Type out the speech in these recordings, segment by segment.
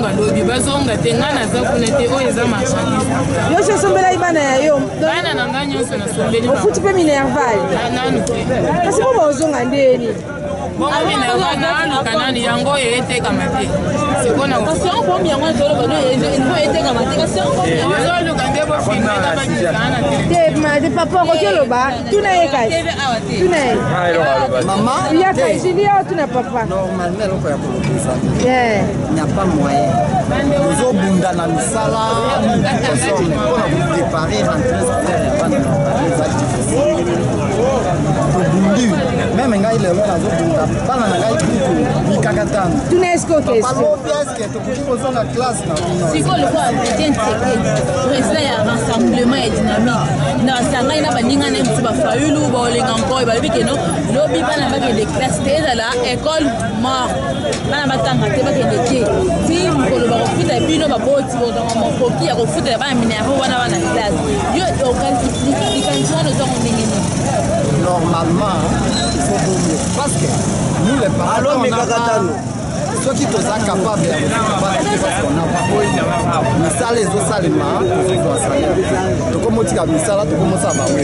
Bazonga lobi, bazonga te, ngai naza kuna te, oyo eza marchandise. Yo si osombelaki bana ya yo? Bana na ngai nyonso nasombeli. Ofuti mpe minerval? Nanu te. Kasi mpo baozonga ndeni? Bongo minerval naluka nani yango oyo etekama te. Ozoluka nde bofilmeka babisana na te. Te papa, okoki oloba, tuna ye kasi, tuna ye. Mama. Yaka Julie, oyo tuna papa. Normalement, eloko ya koloba eza te, n'y a pas moyen. Tozobunda na misala mpona kopréparer rentrée scolaire ya bana, eza difficile. Tobundi, même ngai lelo nazobunda, bana na ngai kutu mikakatano. Tuna eske question. Balobi eske tokoki kozonga classe na bino? Sikoyo lokola Etienne Tshisekedi, président ya Rassemblement ya Dynamique, na basangani na baninga na ye mosusu, bafayulu, baolenga nkoi, balobi keno lobi bana bakende classe te, ezala école morte, bana batanga te, bakende te ti mokolo bakofuta bino. Baboti bozwaka mokoki ya kofutela bana minerval wana bana classe. Yo likanisi wana ozwango ndenge nini? Normalement, il faut bongo, parce que nous les parents, on a pas, soki toza capable ya kofuta bana te, parce qu'on a pas misala ezosalema, tozozwa salaire, tokomotika misala, tokomosala bawe.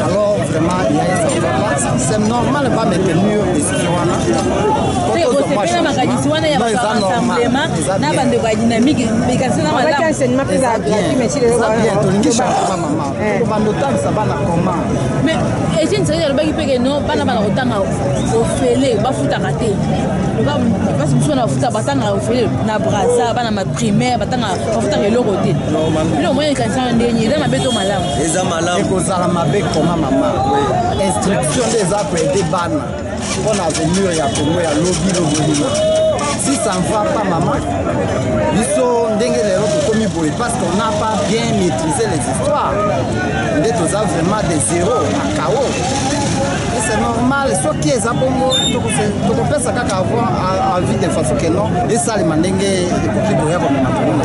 Alors vraiment, ya ça va pas, c'est normal ba maintenir décision wana. Osepela makanisi wana ya rassemblement na bandeko ya Dynamique, likanisi na malamu? Enseignement mpe ezala gratuit, mais si lelo Bien, tolingi changement, mama. Tokobanda otangisa bana comment? Mais Etienne Tshisekedi alobaki mpe ke no, bana kotanga ofele, bafutaka te. Place mosusu bana bafuta, batangaka ofele. Na Braza, bana ma primaire batangaka, bafutaka eloko te. Bino omoni likanisi wana ndenge eza mabe to malamu? Eza malamu. Ekozala mabe koma, mama? Instruction nde eza koaider bana mpo na avenir ya Congo ya lobi lobi. Si ça ne va pas, mama, biso ndenge lelo tokomi boye, parce qu'on n'a pas bien maîtrisé les histoires, nde toza vraiment des zéros à chaos, et c'est normal. Soki eza bongo, tokopesa kaka avis de façon que non, esalema ndenge ekoki koya komema Kongo na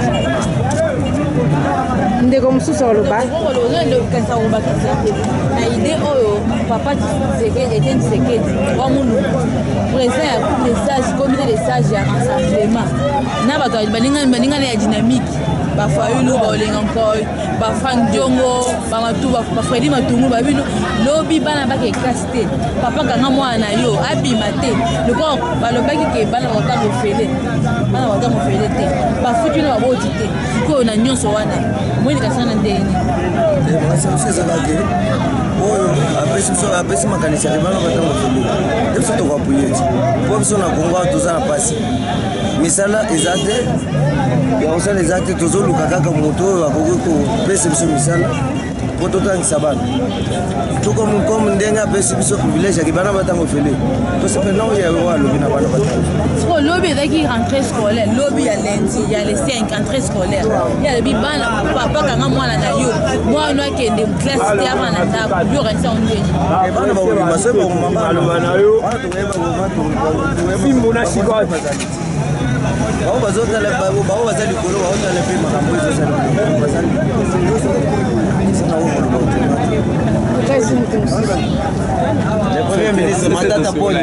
Ndeko mosusu aloba. Kanisa kobakisa na idée oyo papa Etienne Tshisekedi wa Mulumba, président ya des sages, comité des sages ya Rassemblement, na bato balingani ya Dynamique, bafayulu, baolenga nkoi, bafrank Diongo, bafredi Matungu, babino lobi bana bake classe te. Papa, kanga mwana na yo abima te. Lokola balobaki ke bana bakotanga ofele, bana bakotanga ofele te, bafuti na baboti te. Sikoyo na nyonso wana, omoni kasi wana ndenge nini? Makanisi biso ezalaki oyo apesi biso, apesi makanisi ya bana batanga ofele te, biso tokoappuyer ti, mpo biso na Kongo awa toza na mpasi, misala eza te, ya kosala eza te. Tozoluka kaka moto oyo akoki kopesa biso misala mpo totangisa bana. Tout comme ndenge apesi biso privilège yaki bana batanga ofele, tosepela oyo oyo alobi na bana batanga. Sikoyo lobi ezalaki rentrée scolaire, lobi ya lundi ya le 5, rentrée scolaire. Ye alobi bana, papa kanga mwana na yo, mwana akende classe te, ava na ndako. Yo okanisa ngo ndeni? Bana bakobima soki bakobima bana fimbo na sikoyo. Bango bazotala, bango baza likolo, baotala mpe makambo ezosala. Kasi moto mosusu. Le premier ministre Matata Ponyo,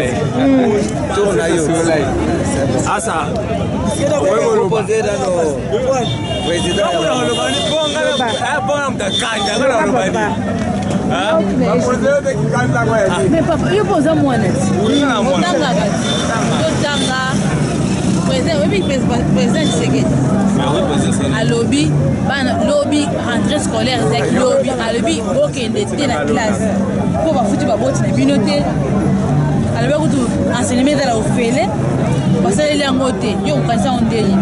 tour na yo. Asa. Proposer nano président ya Bona mutakanja nga naloba nini? Mais papa, yo mpo oza mwana ti otangaka, totanga président, oyebi président Tshisekedi alobi bana lobi rentrée scolaire ezalaki lobi, alobi bokende te na classe mpo bafuti baboti na bino te. Alobi kutu enseignement ezala ofele, basaleli yango te. Yo okanisa yango ndeni?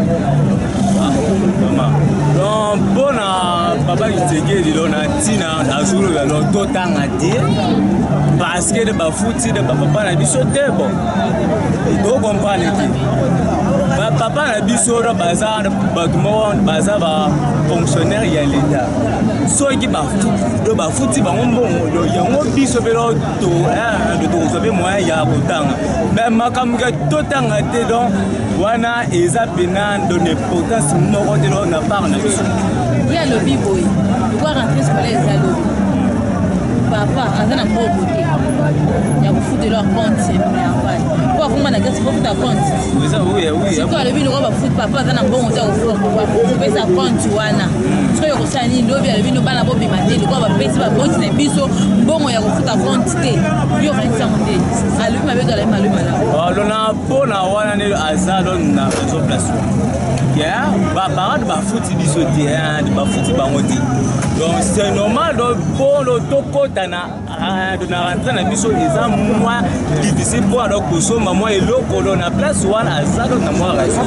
Donc mpona papa Tshisekedi, lo na ntina azoloba lo totanga te parce que bafuti de bapapa na biso te. Bon, tocomprendre te, bapapa na biso wana baza bato moko baza bafonctionnaire ya l'État. Soki do bafuti bango mbongo yango, biso mpe tokozwa mpe moyen ya kotanga. Mais makambo ke totanga te, donc wana eza pena don importance moko te na part na biso. Ye alobi boye, lokwa rentrée scolaire eza lobi. Papa aza na mbongo te ya kofutela compte ya minerval po akoma na classe kofuta compte. Sikoyo alobi lokola bafuti, papa aza na mbongo te ya kopesa compte wana, sikoyo kosala nini? Lobi alobi no bana bobima te lokola bapesi baboti na biso mbongo ya kofuta compte te. Yo okanisi yango te? Alobi mabe to alobi mabe malamu? Lona mpona wana nde aza lon na raison place baparent bafuti biso te, bafuti bango te, donc c'est normal. Donc mpo tokɔta na rentrée na biso eza mwa difficile mpo alors kosomba mwa eloko do na place wana, aza do na mwa raison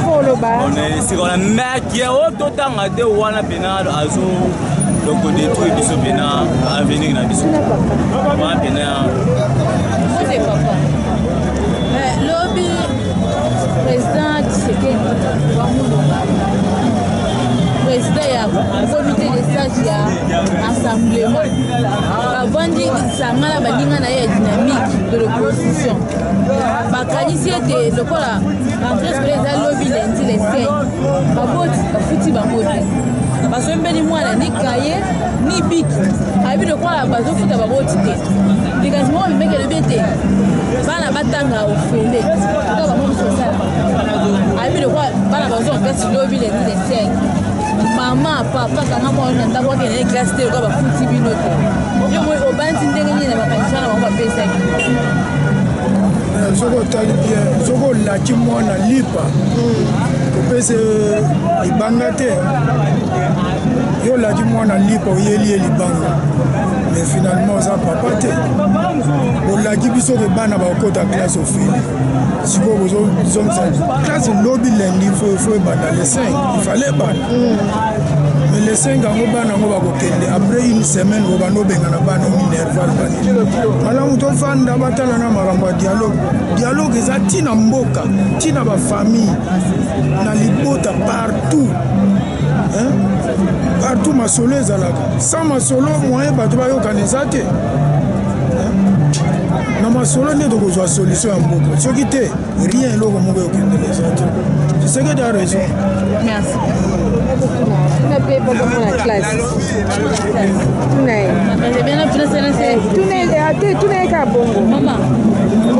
sikola. Mais oyo totanga te wana mpena azo donc kodétruire biso mpena avenir na biso wana mpena. Papa, lobi président Tshisekedi wa Mulumba, président ya comité de sage ya rassemblement, bavandi sanga na baninga na ye ya dynamique de l'opposition, bakanisi ete lokola rentrée scolaire eza lobi lundi le 5, baboti bafuti bango te, basombeli mwana ni cahier ni bic. Ayebi lokola bazofuta baboti te, likanisi moko bimeki elobi ete bana batanga ofele to bango mosu osala. Ayebi lokola bana bazonga classe lobi lundi le 5, mama, papa, kanga mwana na ndako, akende classe te lokola bafuti bino te. Yo moi obandi ndenge nini na makanisi wana bango bapesaki? Soki otali bien, soki olaki mwana lipa, kopesa libanga te. Yo olaki mwana lipa, oyeli ye libanga, mais finalement oza papa te. Olaki biso ke bana bakokota classe ofele, sikoyo bozongisa classe lobi lundi. Faut ebanda le 5, il fallait ebanda, mais le 5 yango bana yango bakokende après une semaine. Bobanda obengana bana minerval bani malamu. Tofanda batala na makambo ya dialogue. Dialogue eza ntina mboka, ntina bafamille, na libota, partout, hein? Partout masolo ezalaka. Sans masolo, moyen bato bayokana eza te. Na masolo nde tokozwa solution ya mboka. Soki te, rien, eloko moko ekokendela eza te. Tshisekedi a raison. Merci. Tuna mpe papa mwana classe, tuna ye. Tuna te, tuna ye kaka bongo. Mama,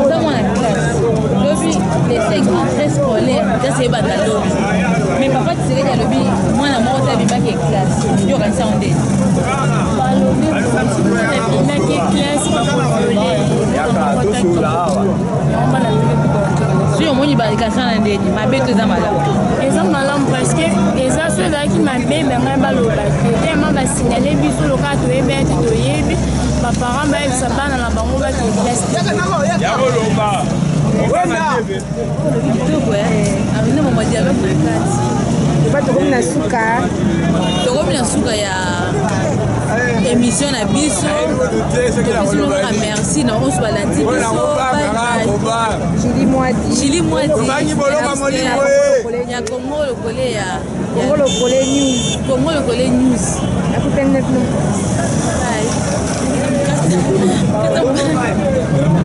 oza mwana classe, lobi le 5 entrée scolaire, classe ebanda lobi, mais papa Tshisekedi alobi mwana moko te abimaki classe. Yo okanisa ngo ndeni? Balobi ebimaki classe, bakoviole. Soki omoni bakanisa na ndeni mabe to eza malamu? Eza malamu, parce que eza so ezalaki mabe, bangai baloba te. Tema basignale biso lokola toyebi ete toyebi, baparent bayebisa bana na bango bakee classe. Kitoko amina mama dialogue na kati. Ba tokomi na suka. Tokomi na suka ya émission na biso. Topesi bino kaka merci na oso balandi biso. Jili Mwadi. Jili Mwadi ya Congo Lokole ya Congo Lokole News. Congo Lokole News. Akutani na bino. Bye.